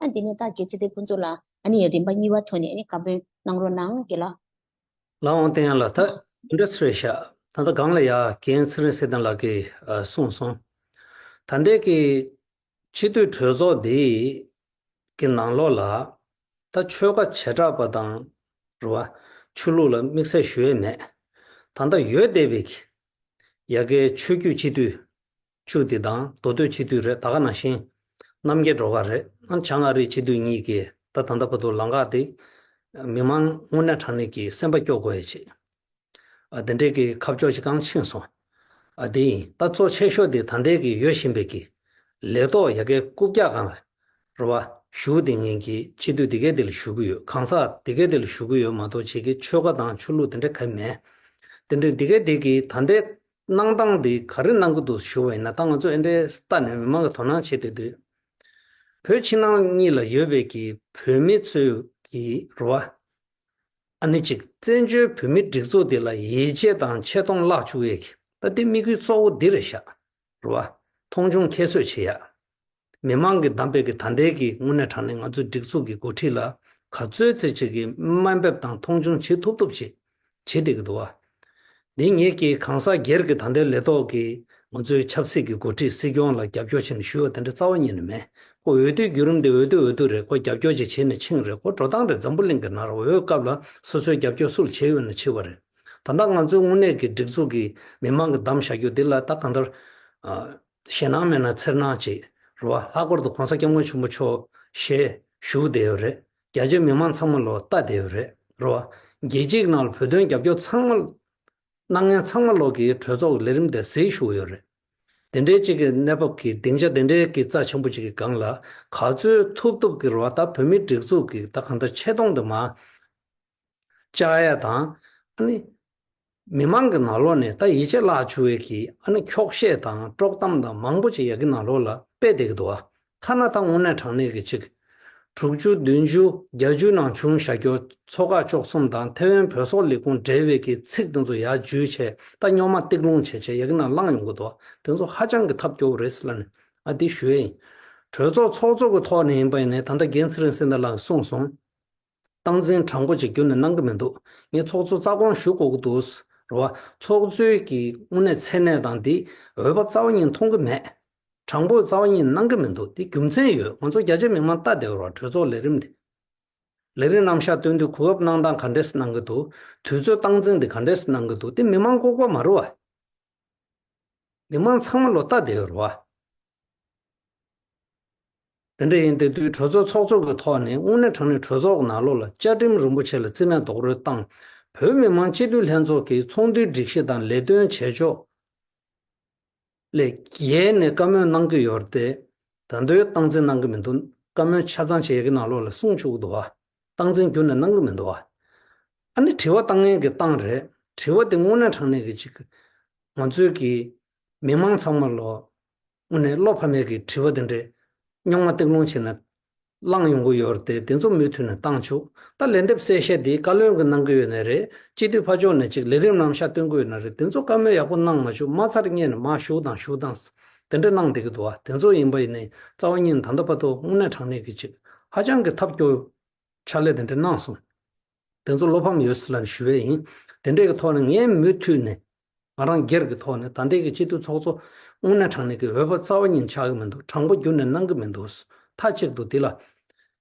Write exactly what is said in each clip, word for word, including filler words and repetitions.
ཨ་འདི་ནས་ད་རྒན་ཚེ་བརྟན་ཕུན་ཚོགས་ལགས་ཨ་ནི་རིམ་པ་གཉིས་པ་ཐོག་ནས་ཨ་ནི་བཀའ་མོལ་གནང་རོགས་གནང་རྒན་ལགས། ལགས་འོང་། བསྟན་ཡར་ལགས། ད་འདི་འདྲ་ཟེར་ཤག་ད་ལྟ་སྒང་ལ་ཡ་རྒན་ཚེ་རིང་ཚེ་བརྟན་ལགས་ཀྱིས་ཨ་གསུངས་སོང་། ད་ལྟའི་གི་སྤྱི་འཐུས་གྲོས་ཚོགས་འདི་གི་ནང་ལོགས་ལ་ད་ཆོལ་ཁ་བྱེ་བྲག་པ་དང་རེད་བ། ཆོས་ལུགས་ལ་དམིགས་བསལ་ཞུ་ཡས་མེད། ད་ལྟ་ཡོད་བསྡད་པའི་གི་ཡ་གའི་ཆོས་བརྒྱུད་སྤྱི་འཐུས་བཅུ་འདི་དང་མདོ་སྟོད་སྤྱི་འཐུས་རེད། ད་ག་ནང་བཞིན་རྣམ་རྒྱལ་སྒྲོལ་དཀར་རེད། ཨ་བྱང་ཨ་རིའི་སྤྱི་འཐུས་གཉིས་ཀྱིས་ད་ད་ལྟ་བར་དུ་ལམ་ཁ་དེ་མི་མང་དངོས་གནས་དྲང་གནས་ཀྱི་སེམས་པ་སྐྱོ་དགོས་ཡ་ཅིག་ཨ་དེ་འདྲས་ཀྱི་ཁ་ཕྱོགས་ཅིག་གང་ཕྱིན་སོང་། ཨ་དེ་ཡིན། ད་གཙོ་ཆེ་ཤོས་དེ་ད་ལྟའི་གི་ཡོད་བཞིན་པའི་གི་ལས་ཐོག་ཡ་གའི་རྐུབ་བཀྱག་སྒང་ལ་རེད་བ། བཞུགས་བསྡད་མཁན་གྱི་སྤྱི་འཐུས་དེ་གའི་དེ་ལ་ཞུ་གི་ཡོད། གང་ཟག་དེ་གའི་དེ་ལ་ཞུ་གི་ཡོད་མ་གཏོགས་ཅིག་གི་ཆོལ་ཁ་དང་ཆོས་ལུགས་དེ་འདྲ་ག་མེད། དེ་འདྲས་དེ་གའི་དེ་གི་ད་ལྟའི་གནང་སྟངས་དེ་ག་རེ་གནང་གི་འདུག་ཞུ་བ་ཡིན་ན། ད་ང་ཚོ་ཨེ་འདྲས་ལྟ་ནས་མི་མང་གི་དོ་སྣང་བྱེད་བསྡད་དུས། བོད་ཕྱི་ནང་གཉིས་ལ་ཡོད་པའི་གི་བོད་མི་ཚོས་གི་རེད་བ། ཨ་ནི་ཅིག་བཙན་བྱོལ་བོད་མིའི་སྒྲིག་འཛུགས་དེ་ལ་ཡིད་ཆེས་དང་ཆེ་མཐོང་བརླག་བཅུག་ཡས་ཀྱི་ད་དེ་དམིགས་ཡུལ་གཙོ་བོ་འདི་རེད་ཤག་རེད་བ། མཐོང་ཆུང་ཁྱད་གསོད་བྱེད་ཡ། མི་མང་གིས་བདམས་པའི་གི་ད་ལྟའི་གི་དངོས་གནས་དྲང་གནས་ང་ཚོའི་སྒྲིག་འཛུགས་ཀྱི་འགོ་ཁྲིད་ལ་ག་ཚོད་ཙམ་ཅིག་གི་དམའ་འབེབས་དང་མཐོང་ཆུང་བྱེད་ཐུབ་ཐུབ་བྱེད་བྱེད་བསྡད་ཀྱི་འདུག་བ། འདི་ངེད་ཀྱི་གང་ཟག་སྒེར་གྱི་ད་ལྟའི་ལས་ཐོག་གི་ང་ཚོའི་ཆབ་སྲིད་ཀྱི་འགོ་ཁྲིད་སྲིད་སྐྱོང་ལ་རྒྱབ་སྐྱོར་བྱས་ནས་ཞུ་བ་དེ་འདྲ་རྩ་བ་ཉིད་ནས་མེད། ཁོ་འོས་བསྡུའི་བརྒྱུད་རིམ་དེ་འོས་བསྡུ་འོས་བསྡུ་རེད། ཁོ་རྒྱབ་སྐྱོར་ཅིག་བྱས་ནས་ཕྱིན་རེད། ཁོ་འགྲོ་སྟངས་རེད། འཛམ་བུ་གླིང་གི་ནང་ལ་འོས་སྐབས་ལ་སོ་སོའི་རྒྱབ་སྐྱོར་སུ་ལ་བྱས་ཡོད་ན་བྱས་པ་རེད། ད་ལྟ་ང་ཚོའི་དངོས་གནས་ཀྱི་སྒྲིག་འཛུགས་ཀྱི་མི་མང་གིས་བདམས་བཞག་རྒྱུ་འདི་ལ་ད་གང་ལྟར་ཨ་ཞེད་སྣང་མེད་ན་འཚེར་སྣང་ཅིག་རེད་བ། ལྷག་པར་དུ་གོང་ས་སྐྱབས་མགོན་ཆེན་པོ་མཆོག་ཞལ་བཞུགས་བསྡད་ཡོད་རེད། རྒྱ་ཆེ་མི་མང་ཚང་མ་ལོ་ལྟ་བསྡད་ཡོད་རེད། རེད་བ། རྒྱལ་སྤྱིའི་ནང་ལ་བོད་དོན་རྒྱབ་སྐྱོར་ཚང་མ་གནང་མཁན་ཚང་མ་ལོ་གིས་གྲོས་ཚོགས་ཀྱི་ལས་རིམ་དེ་གཟིགས་བཞུགས་ཡོད་རེད། དེ་འདྲའི་གཅིག་གི་གནས་བབ་ཀྱི་སྡིངས་ཆ་དེ་འདྲའི་གི་རྩ་ཆེན་པོ་གཅིག་གི་སྒང་ལ་ག་ཚོད་ཐུབ་ཐུབ་ཀྱི་རེད་བ། ད་བོད་མིའི་སྒྲིག་འཛུགས་ཀྱི་ད་གང་ལྟར་ཆེ་མཐོང་དུ་མ་བཅག་ཡ་དང་། ཨ་ནི་མི་མང་གི་ནང་ལོགས་ནས་ད་ཡིད་ཆེས་བརླག་བཅུག་ཡས་ཀྱི་ཨ་ནི་འཁྱོག་བཤད་དང་དཀྲོག་གཏམ་དང་མང་པོ་ཅིག་ཡ་གི་ནང་ལོགས་ལ་སྤེལ་བསྡད་ཀྱི་འདུག་བ། ཐ་ན་ད་དངོས་གནས་དྲང་གནས་ཀྱི་ཅིག་དྲུག་ཅུ་བདུན་ཅུ་བརྒྱད་ཅུ་ནང་བྱུང་བཞག་རྒྱུ་མཚོ་འགག་བཅུ་གསུམ་དང་ཐེ་ཝན་བོད་སོག་ལས་ཁུངས་འབྲེལ་བའི་གི་ཚིག་དེ་ཚོ་ཡར་འཇུས་བྱས། ད་རྙོག་མ་སྟེགས་ལུང་བྱས་བྱས་ཡ་གི་ནང་བླངས་ཡོང་གི་འདུག་བ། དེ་ཚོ་ཧ་ཅང་གི་ཐབས་སྐྱོ་བོ་རེད་ཟེར་ལབ་ནས་ཨ་འདི་ཞུ་ཡས་ཡིན། གྲོས་ཚོགས་ཚོགས་གཙོ་གི་ཐོག་ནས་ཡིན་པ་ཡིན་ནའི་ད་ལྟ་རྒན་ཚེ་རིང་སེང་གེ་ལགས་གསུངས་སོང་། སྟངས་འཛིན་དྲང་པོ་ཅིག་རྒྱུན་ནས་གནང་གི་མི་འདུག་ངས་ཚོགས་གཙོ་རྩ་དགོངས་ཞུ་དགོས་ཀྱི་འདུག་རེད་བ། ཚོགས་གཙོའི་གི་དངོས་གནས་མཚན་གནས་དང་འདི་འོས་བབ་རྩ་བ་ཉིད་མཐོང་གི་མེད། དྲང་པོ་རྩ་བ་ཉིད་གནང་གི་མི་འདུག་དེ་རྒྱུ་མཚན་ཡོད། ང་ཚོ་རྒྱ་ཆེ་མི་མང་ལྟ་བསྡད་ཡོད་རེད་བ། གྲོས་ཚོགས་ལས་རིམ་འདི། ལས་རིམ་རྣམ་གཞག་སྟོན་དུས་གོ་སྐབས་གནང་སྟངས་ག་འདྲས་གནང་གི་འདུག་དུས་ཚོད་སྟངས་འཛིན་འདི་ག་འདྲས་གནང་གི་འདུག་དེ་མི་མང་ལྐོག་པ་མ་རེད་བ། མི་མང་ཚང་མ་ལོ་ལྟ་བསྡད་ཡོད་རེད་བ། དེ་འདྲ་ཡིན་དེ་དུས་གྲོས་ཚོགས་ཚོགས་གཙོ་གི་ཐོག་ནས་དངོས་གནས་དྲང་གནས་གྲོས་ཚོགས་ཀྱི་ནང་ལོགས་ལ་བཅའ་ཁྲིམས་རིན་པོ་ཆེ་ལ་རྩིས་མེད་རྡོག་རོལ་བཏང་། བོད་མི་མང་སྤྱི་འཐུས་ལྷན་ཚོགས་ཀྱི་ཚོགས་འདུའི་སྒྲིག་གཞི་དང་ལས་དོན་བྱེད་ཕྱོགས་ལས་བརྒལ་ནས་བཀའ་མོལ་གནང་གི་ཡོད་རེད་དེ། ད་དུང་སྟངས་འཛིན་གནང་གི་མི་འདུག་བཀའ་མོལ་ཆ་ཚང་བྱེད་ཡ་གི་ནང་ལོགས་ལ་གསུངས་བཅུག་གི་འདུག་བ། སྟངས་འཛིན་རྒྱུན་ནས་གནང་གི་མི་འདུག་བ། ཨ་ནི་དྲི་བ་བཏང་མཁན་གྱི་བཏང་རེད། དྲི་བ་དེ་དངོས་གནས་དྲང་གནས་ཀྱི་ཅིག་ང་ཚོའི་གི་མི་མང་ཚང་མ་ལོ་དངོས་གནས་བློ་ཕམ་མེད་ཀྱི་དྲི་བ་དེ་འདྲས་རྙོག་མ་སྟེང་སློང་བྱས་ནས་བླངས་ཡོང་གི་ཡོད་རེད་དེ། དེ་ཚོ་མུ་མཐུད་ནས་བཏང་ཆོག་ད་ལན་འདེབས་གསལ་བཤད་དེ་བཀའ་བློན་གྱིས་གནང་གི་ཡོད་ནའི་རེད། སྤྱི་འཐུས་ཕར་ཕྱོགས་ནས་ཅིག་ལས་རིམ་རྣམ་གཞག་སྟོན་གྱི་ཡོད་ན་རེད། དེ་ཚོ་བཀའ་མོལ་ཡག་པོ་གནང་མ་བཅུག་མ་ཚར་སྔོན་ནས་མར་བཞུགས་དང་བཞུགས་དང་དེ་འདྲ་གནང་བསྡད་ཀྱི་འདུག་བ། དེ་ཚོ་ཡིན་པ་ཡིན་ནའི་རྩ་བ་ཉིད་ནས་ད་ལྟ་བར་དུ་དངོས་གནས་དྲང་གནས་ཀྱི་ཅིག་ཧ་ཅང་གི་ཐབས་སྐྱོ་ཕྱག་ལས་དེ་འདྲ་གནང་སོང་། དེ་ཚོ་བློ་ཕམ་ཡོད་ཟེར་ལབ་ནས་ཞུ་ཡས་ཡིན། དེ་འདྲས་ཀྱི་ཐོག་ནས་ངས་མུ་མཐུད་ནས་ང་རང་སྒེར་གྱི་ཐོག་ནས་ད་ལྟའི་གི་སྤྱི་འཐུས་ཚོགས་གཙོ་དངོས་གནས་དྲང་གནས་ཀྱི་འོས་བབ་རྩ་བ་ཉིད་ཆགས་ཀྱི་མི་འདུག་དྲང་པོ་རྒྱུན་ནས་གནང་གི་མི་འདུག་མཐའ་གཅིག་ཏུ་འདི་ལ་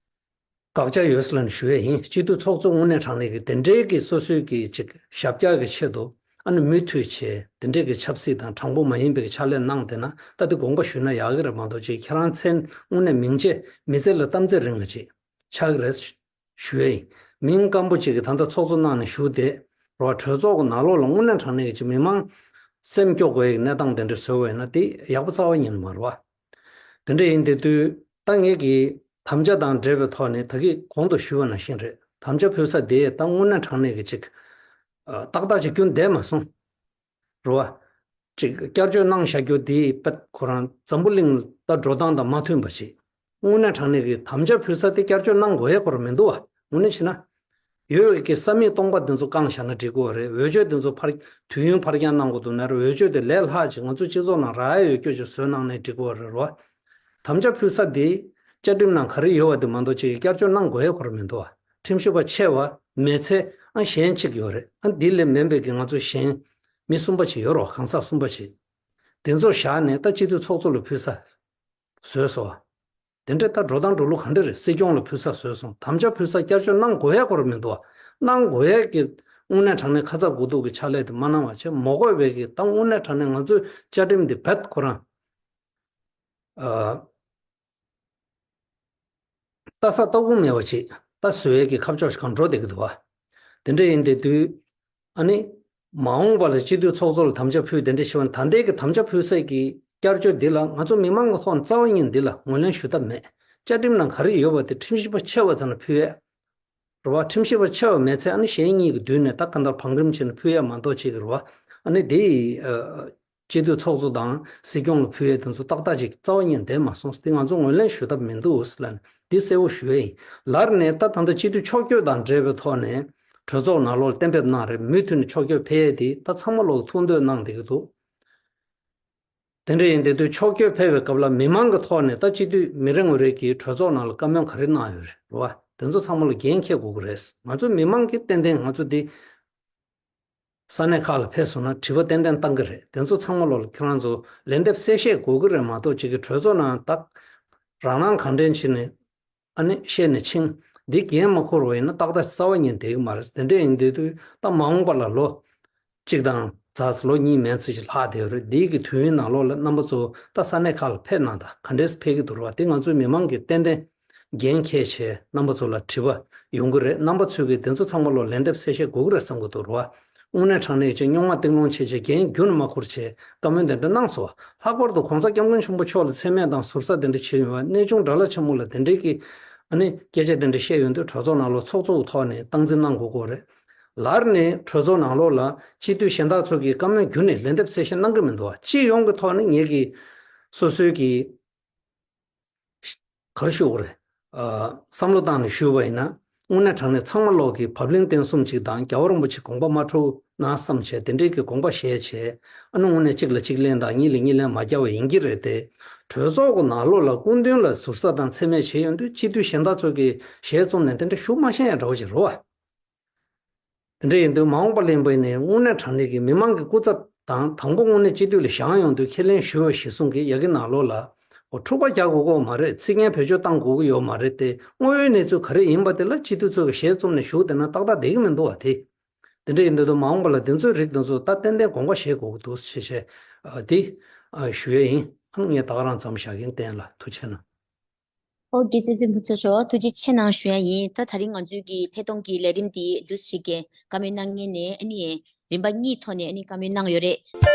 དགག་བྱ་ཡོད་ཟེར་ལབ་ནས་ཞུ་ཡས་ཡིན། སྤྱི་འཐུས་ཚོགས་གཙོ་དངོས་གནས་དྲང་གནས་ཀྱི་དེ་འདྲའི་གི་སོ་སོའི་གི་ཅིག་ཞབས་བཀྱག་གི་ཆེད་དུ་ཨ་ནི་མུ་མཐུད་བྱས་དེ་འདྲའི་གི་ཆབ་སྲིད་དང་དྲང་པོ་མ་ཡིན་པའི་གི་ཕྱག་ལས་གནང་བསྡད་ན་ད་དེ་དགོངས་པ་ཞུས་ན་ཡག་གི་རེད་མ་གཏོགས། ཅིག་ཁྱེད་རང་མཚན་དངོས་གནས་མིང་ཆད་མི་ཚེ་ལ་གཏམ་ཚེ་རིང་ལ་ཅིག་ཆགས་ཀྱི་རེད། ཞུ་ཡས་ཡིན། མིང་སྐམ་པོ་ཅིག་གིས་ད་ལྟ་ཚོགས་གཙོ་གནང་ནས་བཞུགས་བསྡད་རོགས། གྲོས་ཚོགས་ཀྱི་ནང་ལོགས་ལ་དངོས་གནས་དྲང་གནས་ཀྱི་མི་མང་སེམས་སྐྱོ་དགོས་ཡག་གནས་སྟངས་དེ་འདྲ་བཟོས་པ་ཡིན་ན་དེ་ཡག་པོ་རྩ་བ་ཉིད་ནས་མ་རེད་བ། དེ་འདྲ་ཡིན་དེ་དུས་ད་ངེད་ཀྱི་དམ་བཅའ་དང་འབྲེལ་བའི་ཐོག་ནས་ད་གིན་གོང་དུ་ཞུས་པ་ནང་བཞིན་རེད། དམ་བཅའ་ཕུལ་ས་དེ་ད་དངོས་གནས་དྲང་གནས་ཀྱི་ཅིག་ཨ་ཏག་ཏག་ཅིག་རྒྱུན་བསྡད་མ་སོང་། རེད་བ། ཅིག་བསྐྱར་བཅོས་གནང་བཞག་རྒྱུ་དེ་པད་ཁོ་རང་འཛམ་བུ་གླིང་ད་འགྲོ་སྟངས་དང་མ་མཐུན་པ་ཅིག་དངོས་གནས་དྲང་གནས་ཀྱི་དམ་བཅའ་ཕུལ་ས་དེ་བསྐྱར་བཅོས་གནང་དགོས་ཡ་ཁོ་རང་མི་འདུག་བ། དངོས་གནས་བྱས་ན། ཡོད་ཀྱི་ས་མིག་སྟོང་པ་དེ་ཚོ་བཀང་བཞག་ན་འགྲིག་གི་རེད། འོས་ཆོས་དེ་ཚོ་ཕར་དུས་ཡུན་ཕར་འགྱངས་གནང་དགོས་འདུག་ན་རེད། འོས་ཆོས་དེ་ལས་སླ་ཅིག་ང་ཚོ་སྤྱི་ཚོགས་ནང་རག་ཡ་ཡོད་རྒྱུ་ཅིག་བཟོས་གནང་ནས་འགྲིག་གི་རེད་རོ། དམ་བཅའ་ཕུལ་ས་དེ་ བཅའ་ཁྲིམས་ནང་ག་རེ་ཡོད་པ་དེ་མ་གཏོགས་ཅིག་བསྐྱར་བཅོས་གནང་དགོས་ཡ་ཁོ་རང་མི་འདུག་བ། ཁྲིམས་ཞིབ་པ་ཆེ་བ་མེད་ཚེ་ཨ་གཞན་གཅིག་ཡོད་རེད། ཨ་འདི་ལས་མིན་པའི་གི་ང་ཚོ་གཞན་མི་གསུམ་པ་ཞིག་ཡོད་རེད་བ། གང་ཟག་གསུམ་པ་ཞིག་དེ་ཚོ་བཞག་ནས་ད་སྤྱི་འཐུས་ཚོགས་གཙོ་ལ་ཕུལ་ས་བཟོས་སོང་བ། དེ་འདྲའི་ད་འགྲོ་སྟངས་འགྲོ་ལུགས་ག་འདྲ་རེད། སྲིད་སྐྱོང་ལ་ཕུལ་ས་བཟོས་སོང་། དམ་བཅའ་ཕུལ་ས་བསྐྱར་བཅོས་གནང་དགོས་ཡ་ཁོ་རང་མི་འདུག་བ། གནང་དགོས་ཡ་གི་དངོས་གནས་དྲང་གནས་ཁ་ཚ་དགོས་གཏུགས་ཀྱི་ཕྱག་ལས་དེ་མ་གནང་བ་བྱས། མ་དགོས་པའི་གི་ད་དངོས་གནས་དྲང་གནས་ང་ཚོའི་བཅའ་ཁྲིམས་འདི་རྦད་ཁོ་རང་ཨ། ལྟ་ས་ལྟ་སྒོ་མེད་པ་ཅིག་ད་བཟོ་ཡས་ཀྱི་ཁ་ཕྱོགས་ཤིག་གང་འགྲོ་བསྡད་ཀྱི་འདུག་བ། དེ་འདྲ་ཡིན་དེ་དུས་ཨ་ནི་མ་འོངས་པ་ལ་སྤྱི་འཐུས་ཚོགས་གཙོ་ལ་དམ་བཅའ་ཕུལ་དེ་འདྲ་ཞིག་བ་ནི། ད་ལྟའི་གི་དམ་བཅའ་ཕུལ་སའི་གི་བསྐྱར་བཅོས་འདི་ལ་ང་ཚོ་མི་མང་གི་ཐོག་ནས་རྩ་བ་ཉིད་འདི་ལ་ངོས་ལེན་ཞུ་ཐབས་མེད། བཅའ་ཁྲིམས་ནང་ག་རེ་ཡོད་པ་དེ་ཁྲིམས་ཞིབ་པ་ཆེ་བ་ཚོ་ལ་ཕུལ་ཡས་རེད་བ། ཁྲིམས་ཞིབ་པ་ཆེ་བ་མེད་ཚེ་ཨ་ནི་གཞན་གཉིས་ཀྱི་མདུན་ནས་ད་གང་ལྟར་བང་རིམ་བྱས་ནས་ཕུལ་ཡས་མ་གཏོགས་ཅིག་རེད་བ། ཨ་ནི་དེ་ཡི་ཨ། སྤྱི་འཐུས་ཚོགས་གཙོ་དང་སྲིད་སྐྱོང་ལ་ཕུལ་ཡས་དེ་ཚོ་ཏག་ཏག་ཅིག་རྩ་བ་ཉིད་བསྡད་མ་སོང་། དེ་ང་ཚོ་ངོས་ལེན་ཞུ་ཐབས་མི་འདུག་ལབ་ནས་འདི་གསལ་བོ་ཞུ་ཡས་ཡིན། ལར་ནས་ད་ད་ལྟ་སྤྱི་འཐུས་ཕྱོགས་བསྐྱོད་དང་འབྲེལ་བའི་ཐོག་ནས་གྲོས་ཚོགས་ནང་ལོགས་ལ་གཏན་འབེབས་གནང་རེད། མུ་མཐུད་ནས་ཕྱོགས་བསྐྱོད་ཕེབས་ཡས་དེ་ད་ཚང་མ་ལོག་ཐུགས་འདོད་གནང་བསྡད་ཀྱི་འདུག་དེ་འདྲ་ཡིན་དེ་དུས་ཕྱོགས་བསྐྱོད་ཕེབས་པའི་སྐབས་ལ་མི་མང་གི་ཐོག་ནས་ད་སྤྱི་འཐུས་མི་རེ་ངོ་རེ་གིས་གྲོས་ཚོགས་ནང་ལ་བཀའ་མོལ་ག་རེ་གནང་ཡོད་རེད་བ། དེ་ཚོ་ཚང་མ་ལ་འགན་འཁྱེར་དགོས་ཀྱི་རེད། ང་ཚོ་མི་མང་གིས་ཏན་ཏན་ང་ཚོ་འདི་ས་གནས་ཁག་ལ་ཕེབས་སོང་ན་དྲི་བ་ཏན་ཏན་བཏང་གི་རེད། དེ་ཚོ་ཚང་མ་ལོག་ལ་ཁྱེད་རང་ཚོ་ལན་འདེབས་གསལ་བཤད་དགོས་ཀྱི་རེད་མ་གཏོགས་ཅིག་གི་གྲོས་ཚོགས་ནང་ད་རང་སྣང་གང་དྲན་བྱས་ནས་ཨ་ནི་བཤད་ནས་ཕྱིན། འདི་འགན་མ་འཁུར་བ་ཡིན་ན་ཏག་ཏག་རྩ་བ་ཉིད་བསྡད་ཀྱི་མ་རེད། དེ་འདྲ་ཡིན་དུས་ད་མ་འོངས་པ་ལ་ལོ་གཅིག་དང་ཛ་ལོ་གཉིས་མན་ཙམ་ཞིག་ལྷག་བསྡད་ཡོད་རེད། འདི་གི་དུས་ཡུན་ནང་ལོགས་ལ་རྣམ་པ་ཚོ་ད་ས་གནས་ཁག་ལ་ཕེབས་གནང་དང་ག་འདྲས་ཕེབས་ཀྱི་འདུག་རེད་བ། དེ་ང་ཚོའི་མི་མང་གིས་ཏན་ཏན་འགན་འཁྱེར་བྱས་རྣམ་པ་ཚོ་ལ་དྲི་བ་ཡོང་གི་རེད། རྣམ་པ་ཚོས་ཀྱིས་དེ་ཚོ་ཚང་མ་ལོག་ལན་འདེབས་གསལ་བཤད་དགོས་ཀྱི་རེད་བསམ་གྱི་འདུག་རེད་བ། དངོས་གནས་དྲང་གནས་ཀྱི་རྙོག་མ་གཏིང་སློང་བྱས་བྱས་འགན་རྒྱུན་མ་འཁུར་བྱས་བཀའ་མོལ་དེ་འདྲ་གནང་སོང་བ། ལྷག་པར་དུ་གོང་ས་སྐྱབས་མགོན་ཆེན་པོ་མཆོག་ལ་མཚན་སྨད་དང་ཟུར་ཟ་དེ་འདྲ་བྱས་ཡོང་བ། གནས་ཆུང་དགྲ་ལྷ་ཆེན་མོ་ལ་དེ་འདྲའི་གི་ཨ་ནི་སྐད་ཆ་དེ་འདྲ་བཤད་ཡོང་དུས་གྲོས་ཚོགས་ནང་ལོགས་ཚོགས་གཙོ་གི་ཐོག་ནས་སྟངས་འཛིན་གནང་དགོས་ཀྱི་རེད། ལར་ནས་གྲོས་ཚོགས་ནང་ལོགས་ལ་སྤྱི་འཐུས་གཞན་དག་ཚོ་གིས་བཀའ་མོལ་བརྒྱུད་ནས་ལན་འདེབས་གསལ་བཤད་གནང་གི་མི་འདུག་བ། སྤྱི་ཡོངས་ཀྱི་ཐོག་ནས་ངེད་ཀྱིས་སོ་སོའི་གི་ག་རེ་ཞུ་དགོས་རེད། ཨ། བསམ་བློ་བཏང་ནས་ཞུས་པ་ཡིན་ན། དངོས་གནས་དྲང་གནས་ཚང་མ་ལོག་གིས་བབ་བརླིང་བརྟན་གསུམ་ཅིག་དང་རྒྱལ་བ་རིན་པོ་ཆེ་དགོངས་པ་མ་འཁྲུགས་ན་བསམ་བྱས་དེ་འདྲའི་གི་དགོངས་པ་བཞེས་བྱས། ཨ་ནི་དངོས་གནས་གཅིག་ལ་གཅིག་ལན་དང་གཉིས་ལ་གཉིས་ལན་མ་རྒྱག་པ་ཡིན་གྱི་རེད་དེ། གྲོས་ཚོགས་ཀྱི་ནང་ལོགས་ལ་སྐུ་མདུན་ལ་ཟུར་ཟ་དང་མཚན་སྨད་བྱས་ཡོང་དུས་སྤྱི་འཐུས་གཞན་དག་ཚོ་གིས་ཞལ་བཙུམ་ནས་དེ་འདྲ་ཞུ་མ་ཤེས་ཡ་འདྲ་བོ་ཅིག་རེད་བ། དེ་འདྲ་ཡིན་དུས་མ་འོངས་པ་ལ་ཡིན་པ་ཡིན་ནའི་དངོས་གནས་དྲང་གནས་ཀྱི་མི་མང་གི་སྐུ་ཚབ་དང་དང་པོ་དངོས་གནས་སྤྱི་འཐུས་ལ་བཞེངས་ཡོང་དུས་ཁས་ལེན་ཞུ་བ་གཞིར་བཟུང་གི་ཡ་གི་ནང་ལོགས་ལ་འོ་འཁྲུག་པ་རྒྱག་དགོས་ཀྱི་མ་རེད། ཚིག་ངན་བེད་སྤྱོད་བཏང་དགོས་ཀྱི་ཡོད་མ་རེད་དེ། དངོས་ཡོད་གནས་ཚུལ་ག་རེ་ཡིན་པ་དེ་ལ་སྤྱི་འཐུས་ཚོ་གི་ཞལ་བཙུམ་ནས་ཞུ་བསྡད་ན་ཏག་ཏག་བསྡད་ཀྱི་མི་འདུག་བ། དེ་དེ་འདྲ་ཡིན་དུས་མ་འོངས་པ་ལ་དེ་ཚོའི་རིགས་དེ་ཚོ་ད་ཏན་ཏན་དགོངས་པ་བཞེས་དགོས་ཀྱི་འདུག་ཞེས་བྱས་དེ་ཞུ་ཡས་ཡིན། ཨ་ངས་ད་ག་རང་མཚམས་བཞག་གིན། བསྟན་ལ་ཐུགས་ཆེ་གནང་། ཨོ་དགེ་བཤེས་ཕུན་ཚོགས་མཆོག་ཐུགས་རྗེ་ཆེ་གནང་ཞུ་ཡ་ཡིན། ད་ད་རིང་ང་ཚོའི་གི་ཐད་གཏོང་གི་ལས་རིམ་འདི་འདུག་ཞིག་གི་བཀའ་མོལ་གནང་མཁན་ནས་ཨ་ནི་རིམ་པ་གཉིས་ཐོག་ནས་ཨ་ནི་བཀའ་མོལ་གནང་ཡོད་རེད།